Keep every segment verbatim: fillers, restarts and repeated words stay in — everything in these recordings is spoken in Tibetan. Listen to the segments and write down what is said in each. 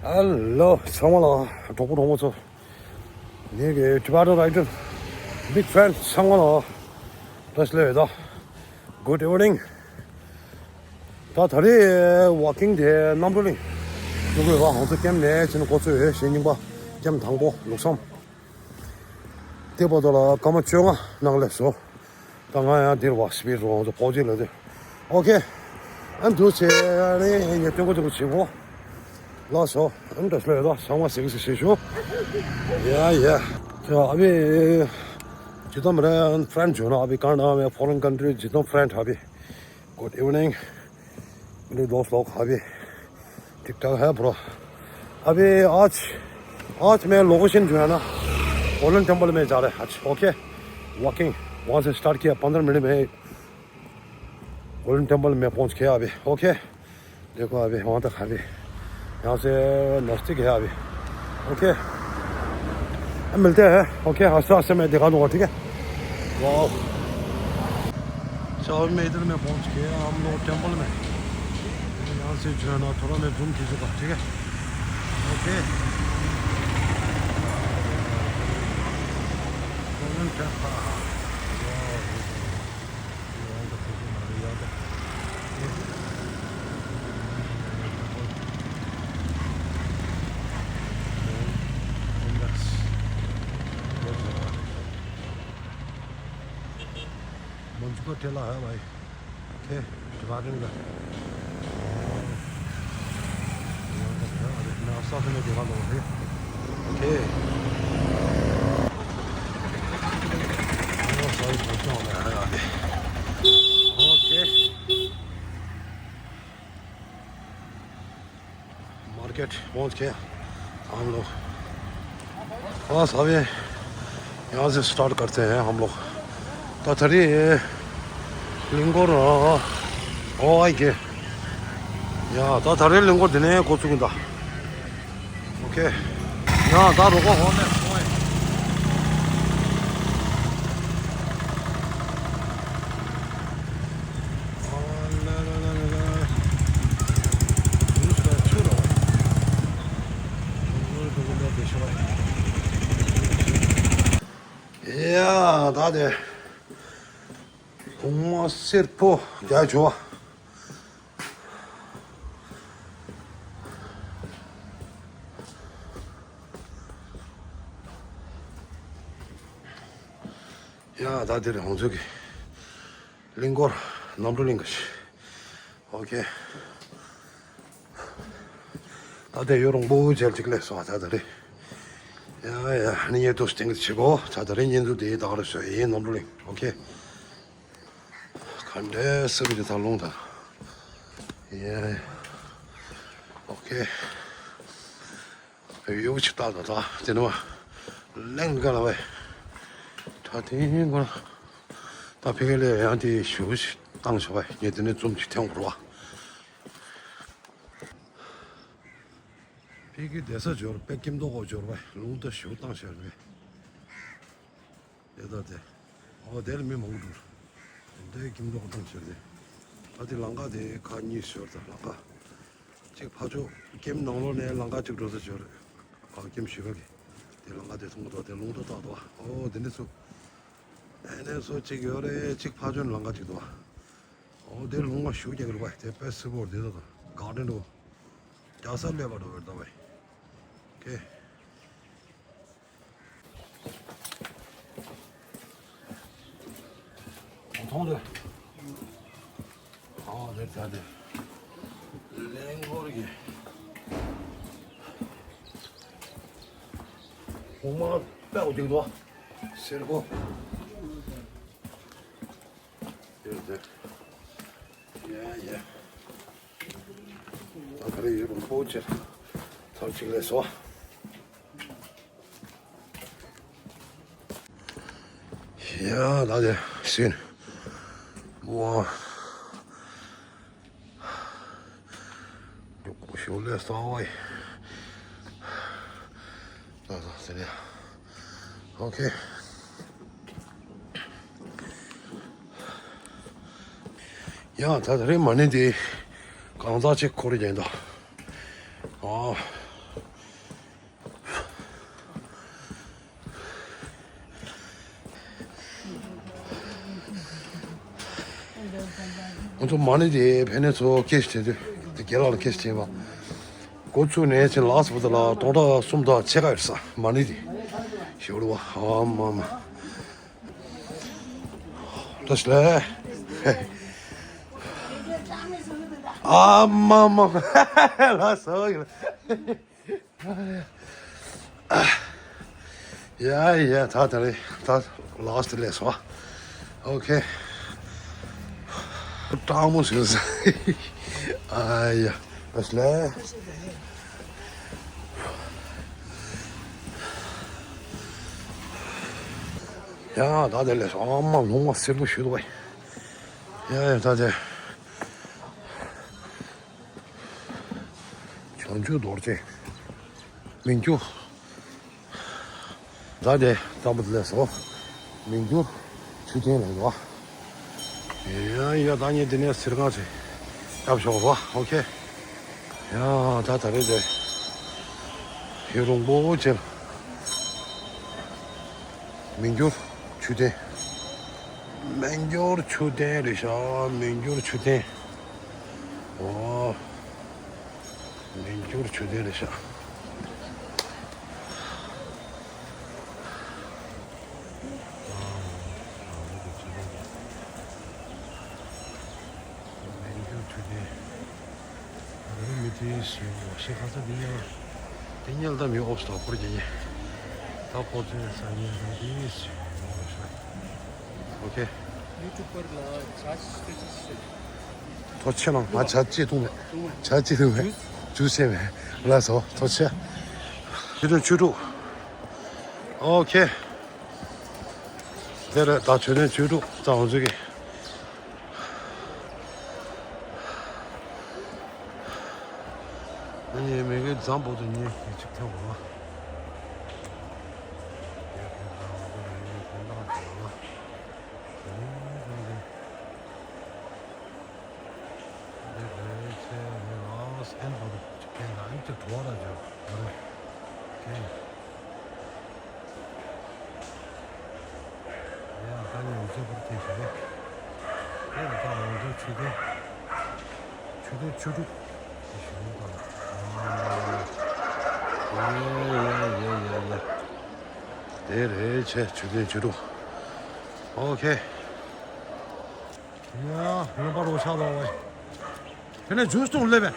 Hello ཚང་མ་ལ་གྲོགས་པོ་གྲོགས་མོ་ཚོ། ངེད་ཀྱི་Tibetan Rider big fan ཚང་མ་ལ་བཀྲ་ཤིས་བདེ་ལེགས། Good evening. ད་ད་རེས་walking དེ་གནམ་གྲུ་གླིང་ལུག་ཡོད་པ་ང་ཚོ་ཀེམ་ནས་ཕྱིན་འགོ་ཚུགས་ཡོད། གཞེས་རྙིང་པ་ཀེམ་དང་པོ་ལུགས་བསམ། དེ་བར་དུ་ལ་སྐར་མ་བཅོ་ལྔ་ནང་སླེབས་སོང་། ད་ང་ཡང་འདིར་བ་སྤིར་རོ་ཚོ་ཕོག་ཅིག་ལ་དེ། ཨོ་ཁེ། ཨ་འདུག་བྱས་ནས་ངས་སྟོན་གོ་དེ་གོ་བྱེད་གོ། ལགས་སོ། ཨ་འདྲ་སླེབས་ད་ཚང་མ་ཟེར་གི་ཟེར་ཞེས་ཞུ། ཡ་ཡ། ད་ཨ་བི། ཇི་ལྟར་མི་རེ་friend བྱུང་ན་ཨ་བི་གང་ན་ཨ་བི་foreign country ཇི་ལྟར་friend ཨ་བི། Good evening. मेरे दोस्त लोग अभी ठीक ठाक है ब्रो। अभी आज आज मैं लोकेशन जो है ना गोल्डन टेम्पल में जा रहे हैं आज। ओके। वॉकिंग वहाँ से स्टार्ट किया, पंद्रह मिनट में गोल्डन टेम्पल में पहुँच गया अभी। ओके। देखो अभी वहाँ तक अभी यहाँ से नज़दीक है अभी। ओके। अब मिलते हैं। ओके, आस्ते आस्ते मैं दिखा दूंगा, ठीक है। वाह। चलो, मैं इधर में पहुंच गया हम लोग टेम्पल में। यहाँ से जो है ना थोड़ा मैं जूम खींचूंगा, ठीक है। ओके। Golden temple. वाह। मंच को ठेला है भाई। ओके, दिखा देंगे। मैं साथ में दिखा दूंगा, ठीक है? ओके। ओके। मार्केट पहुंच गया हम लोग। बस अभी यहाँ से स्टार्ट करते हैं हम लोग। ད་ད་རེས་གླིང་སྐོར་ཨོ་ཨའི་གེ། ཡ་ད་ད་རེས་གླིང་སྐོར་འདི་ནས་འགོ་བཙུགས་ཀྱི་འདུག་ཨོ་ཁེ། ཡ་ད་རོ་ཀོ་ཧོ་ནས་སོང་ཨེ། ཡ་ད་དེ། གོང་མ་སེར་པོ་རྒྱ་ཇོ། ཡ་ད་དེ་རེད་ང་ཚོ་གི་གླིང་སྐོར་གནམ་གྲུ་གླིང་གི། ཨོ་ཁེ། ད་ལྟ་ཡོད་རུང་པོ་ཇལ་ཅིག་ལས་སོང་ད་ད་རེད། ཡ་ཡ་ནི་ཉེ་དུ་སྟེང་གི་ཆེ་གོ་ད་ད་རེད་ཉེ་དུ་དེ་ད་ག་རེ་སོ་ཡིན་ནམ་རུ་ལིང་ཨོ་ཁེ། ག་འདྲས་སི་རི་ད་ལུང་ད། ཡ་ཨོ་ཁེ། ཡོ་ཆི་ད་ད་ད་དེ་ནི་བ་ལེང་ག་ལ་བས། ད་དེ་ཡིན་གོ་ད་ཕི་གེ་ལས་ཡང་དེ་ཞུ་ཞིག་བཏང་ཞོག་བས་ངས་དེ་ནས་ཙུམ་ཅིག་ཐེངས་འགོར་བ། ཕ་གི་བསྡད་ས་འབྱོར་དཔེ་ཁྱིམ་ཐོག་གོ་འབྱོར་བས་ལུང་ད་ཞུ་བཏང་ཤར་བས། དེ་ད་དེ། ཨོ་དེར་མི་མང་འགྲོ། དེ་ཁྱིམ་ཐོག་བཏང་ཤར་དེ། ཨ་དེ་ལང་ཀ་དེ་ཁ་གཉིས་ཤོར་ད་ལང་ཀ་གཅིག་ཕ་ཕྱོགས་ཁྱིམ་ནང་ལོགས་ནས་ལང་ཀ་གཅིག་འགྲོ་ས་འབྱོར། ཨ་ཁྱིམ་ཞུ་བ་གི། དེ་ལང་ཀ་དེ་མཐོང་གོ་དེ་ལུང་ད་ད་དོ། ཨོ་དེ་འདྲ་ཚུ། ཨ་ནེ་སོ་གཅིག་ཡོད་རེད་གཅིག་ཕ་ཕྱོགས་ལང་ཀ་གཅིག་འདུག་ཨོ་དེ་ལུང་མ་ཞུ་རྒྱག་རུ་བ་དེ་དཔེ་སི་པོ་དེ་ད་དོ་ག་དེ་འགྲོ། རྒྱ་ས་ལས་པ་འགྲོ་བར་ད་བས། ཁེ། མཐོང་དུ། ཨོ་དེ་ད་དེ། ལེང་སྐོར་གྱི། འོ་མ་དཔེ་འོ་དེ་འདུག་སེར་པོ། ཡོད་དེ། ཡ་ཡ། ད་ག་རེ་ཡོད་རུང་པོ་ཆེ། ཚར་གཅིག་ལས་སོ། ཡ་ད་དེ་སིན། ཝ། ཞོ་ལས་སོ་ཝའི། ད་ད་དེ་ནས། ཨོ་ཁེ། ཡང་ད་ད་རེས་མ་ཎི་དེ་གང་ཟག་ཅིག་ཁོ་རེ་རྒྱན་དང་། ཨ། ང་ཚོ་མ་ཎི་དེ་ཕན་ནས་ཚོ་ཀེ་ཤི་བྱས་དུས་དེ་རྒན་ལགས་ལ་ཀེ་ཤི་བྱས་པ། འགོ་བཙུགས་ནས་ཚེ་ལགས་སུ་བུ་ད་ལ་སྟོང་ཕྲག་གསུམ་དང་ཕྱེད་ཀ་ཡོད་ས་མ་ཎི་དེ། ཞོར་བ་ཨ་མ་མ། བཀྲ་ཤིས་བདེ་ལེགས། ཨ་མ་མ། ལགས་སོ། ཡ་ཡ། ད་ད་རེད། ད་ལགས་སུ་སླེབས་སོང་། ཨོ་ཁེ། སྐྲག་མོ་བྱུང་སོང་། ཨ་ཡ། བཀྲ་ཤིས་བདེ་ལེགས། ཡ་ད་དེ་ལས་ཨ་མ་ལུང་བ་སེར་པོ་ཞིག་འདུག་བས། ཡ་ཡ་ད་དེ། བྱང་ཆུབ་རྡོ་རྗེ། མི་འགྱུར། ད་དེ་དང་པོ་དེ་ལས་སོ། མི་འགྱུར་ཆུ་རྟེན་ལས་སོ། ཡ་ཡ་ད་ངས་འདི་ནས་ཟེར་གང་ཞིག་བཏབ་ཆོག་རོ། ཨོ་ཁེ། ཡ་ད་ད་རེད་དེ། ཡུན་རིང་པོ་ཅན། མི་འགྱུར་ཆུ་རྟེན། མི་འགྱུར་ཆུ་རྟེན་རེད་ཤག་མི་འགྱུར་ཆུ་རྟེན། ཨོ། མི་འགྱུར་ཆུ་རྟེན་རེད་ཤག་མི་འགྱུར་ཆུ་རྟེན། ཨ་རི་མི་དེ་ཞིག་ཞིག་ཁ་ཚ་དེ་ཉལ། དེ་ཉལ་ད་མི་ཨོབ་སྟོ་ཁོར་གྱི་ཉལ། ད་ཁོ་ཚོའི་ས་ཉལ་ད་དེ་ཞིག་ཨོ་ཤ། ཨོ་ཁེ། ཡུ་ཊུབ་པར་ལ་ཆ་ཅི་ཅི་ཅི། ཐོ་ཆེ་ནང་ང་ཆ་ཅི་ཐུང་མེད། ཆ་ཅི་ཐུང་མེད། ཇུས་ཟེར་མེད། ལ་སོ་ཐོ་ཆེ། ཆུ་ཐུང་ཆུ་ཐུང་། ཨོ་ཁེ། དེ་རེད་ད་ཆུ་ཐུང་ཆུ་ཐུང་ཙང་འོང་ཚུལ་གི། ངས་མི་གི་འཛམ་བུ་གླིང་ཉིད་ཀྱི་ཆིག་ཐེངས་འོང་ལ། ངས་ཁོང་ཚོ་ང་ཚོ་ལ་ངས་ཁོང་ཏང་ཅིག་འོང་ལ། དེ་རིང་ཁོང་ཚོ་འདི་རེད་ཚེ་ངས་ལགས་ཨན་བུ་གླིང་ཆིག་ཐེངས་ལ་ཨན་ཅིག་བྲོ་བ་ར་ཅོ་རེད། ཡ་ད་ཉིན་གཅིག་པུར་ཐེངས་ཤིག་རེད། ཡ་ད་འོང་ཚོ་ཆུ་ཐེངས། ཆུ་ཚོད་བཅུ་དྲུག་དེ་ཞུ་ཡིན་དང་། ཡ་ཡ་ཡ་ཡ་ཡ། དེ་རེད་ཆེ་ཆུ་ཚོད་བཅུ་དྲུག་ཨོ་ཁེ། ཡ་ལོན་པ་རོ་ཆགས་ལོ་བས། དེ་ནས་ཇུས་བཏུང་སླེབས་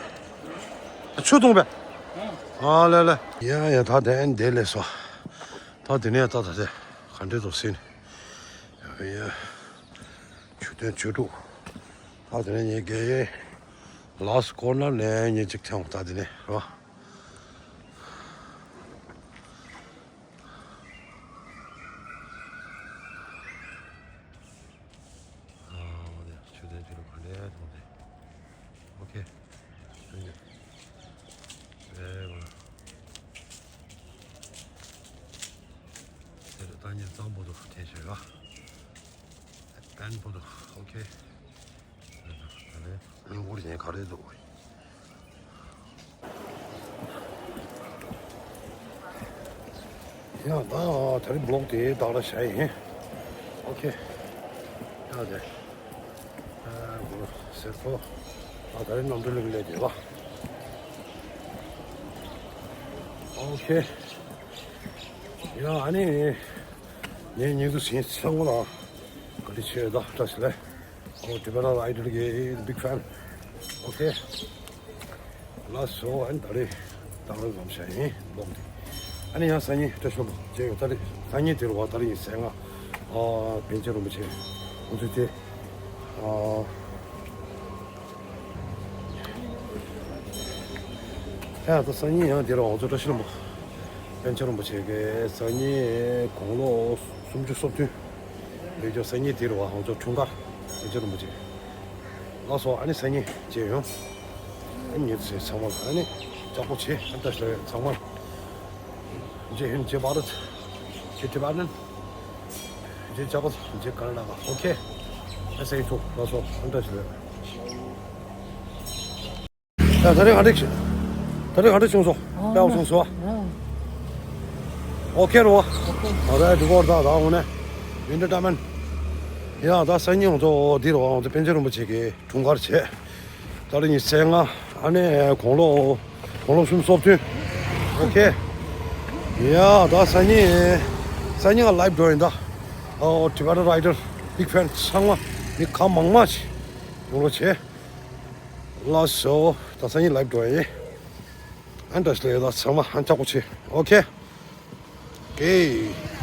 པས། ཆུ་བཏུང་པས། ཨ་ལེ་ལེ། ཡ་ཡ་ད་དེ་ཨན་དེ་ལས་སོ། ད་དེ་ནས་ད་ད་དེ་ག་འདྲས་འདུག་ཟིན། ཡ་ཡ། ཆུ་ཚོད་བཅུ་དྲུག་ད་དེ་ནས་ངས་རྒས་ཡོལ། ལགས་སྐོར་ནར་ནས་ངས་གཅིག་ཐེངས་ད་དེ་ནས་རོ། ཨ་འོ་དེ་ཆུ་ཚོད་བཅུ་དྲུག་ག་འདྲས་མཐོང་དེ། ཨོ་ཁེ། ཐེང་ཀིའུ། ཝེ་གུཌ། དེ་རེད་ད་ངས་གཙང་པོ་དུ་དེ་བྱས་ར། ཨན་པོ་དུ་ཨོ་ཁེ། ད་ལེ་གླིང་སྐོར་གྱི་ག་རེ་འདུག་ཡང་ད་ད་རེས་བི་ལོག་དེ་དག་ལ་བྱ་ཡིན། ཨོ་ཁེ། ཡ་དེ། ཨ་གུ་ཟེར་ཁོ། ད་ད་རེས་གནམ་གྲུ་ལེགས་ལེགས་དེ་ལ། ཨོ་ཁེ། ཡ་ཨ་ནི། ངའི་ཉིན་དུ་ཟིན་ཚང་མ་ལ། བཀའ་དྲིན་ཆེ་ད་བཀྲ་ཤིས་བདེ་ལེགས། ཨོ་Tibetan Idol གི་big fan། ཨོ་ཁེ། ལགས་སོ་ཨན་ད་རེས་ད་རེས་ལམ་ཤ་ཡིན་ལོག་འདི། ཨ་ནི་ཡང་སང་ཉིན་བཀྲ་ཤིས་ལོ་ཅེ་ཡོད་ད་རེས་སང་ཉིན་དེ་རུ་བ་ད་རེས་ཡིན་སེ་ང་ཨ་པཎ་ཆེན་རིན་པོ་ཆེ་ཁོང་ཚོས་དེ་ཨ་ཡ་ད་སང་ཉིན་ཡང་དེ་རུ་ང་ཚོ་བཀྲ་ཤིས་ལོ་པཎ་ཆེན་རིན་པོ་ཆེ་གི་སང་ཉིན་དགུང་ལོ་སུམ་ཅུ་སོ་བདུན། ལས་ཀྱང་སང་ཉིན་དེ་རུ་བ་ང་ཚོ་འཁྲུངས་སྐར་པཎ་ཆེན་རིན་པོ་ཆེ། ལགས་སོ་ཨ་ནི་སང་ཉིན་མཇལ་ཡོང་། ཨ་ནི་ཚེ་ཚང་མ་ལ་ཨ་ནི་ལྕགས་པོ་ཆེ་ཨ་ནི་ད་ཞལ་ཚང་མ་ལ། མཇལ་ཡོང་མཇལ་བ་རེད། མཇལ་ཐུབ་པ་ནི། མཇལ་ལྕགས་པོ་མཇལ་ག་རེ་ལ་ཨོ་ཁེ། ཨ་སེ་ཐུག་ལགས་སོ་ཨ་ནི་ད་ཞལ། ད་ད་རེས་ག་འདྲ་ཞིག་ད་རེས་ག་འདྲ་བྱུང་སོང་། དཔེ་བ་བྱུང་སོང་། ཨོ་ཁེ་རོ། ཨོ་རེད་འགྲིག་གོ་ད་ད་འོ་ནས། ཡིན་འདྲ་ད་མན། ཡ་ད་སང་ཉིན་ང་ཚོ་འདི་རུ་ང་ཚོ་པཎ་ཆེན་རིན་པོ་ཆེ་གི་དུང་དཀར་བྱས། ཏ་རིག་ཉི་ཤུ་རྩ་ལྔ། ཨ་ནི་དགུང་ལོ་དགུང་ལོ་སུམ་ཅུ་སོ་བདུན། ཨོ་ཁེ། ཡ་ད་སང་ཉིན་སང་ཉིན་ང་ལའིབ་འགྲོ་ཡིན་ད། ཨོ་Tibetan Rider big fan ཚང་མ་མི་ག་མང་མང་ཞིག་ཡོང་རོགས་བྱས། ལགས་སོ། ད་སང་ཉིན་ལའིབ་འགྲོ་ཡིན། ཨན་ཏྲ་ཤི་ལེ་ད་ཚང་མ་ཧན་ཆག་པོ་ཆེ། ཨོ་ཁེ། ཨོ་ཁེ།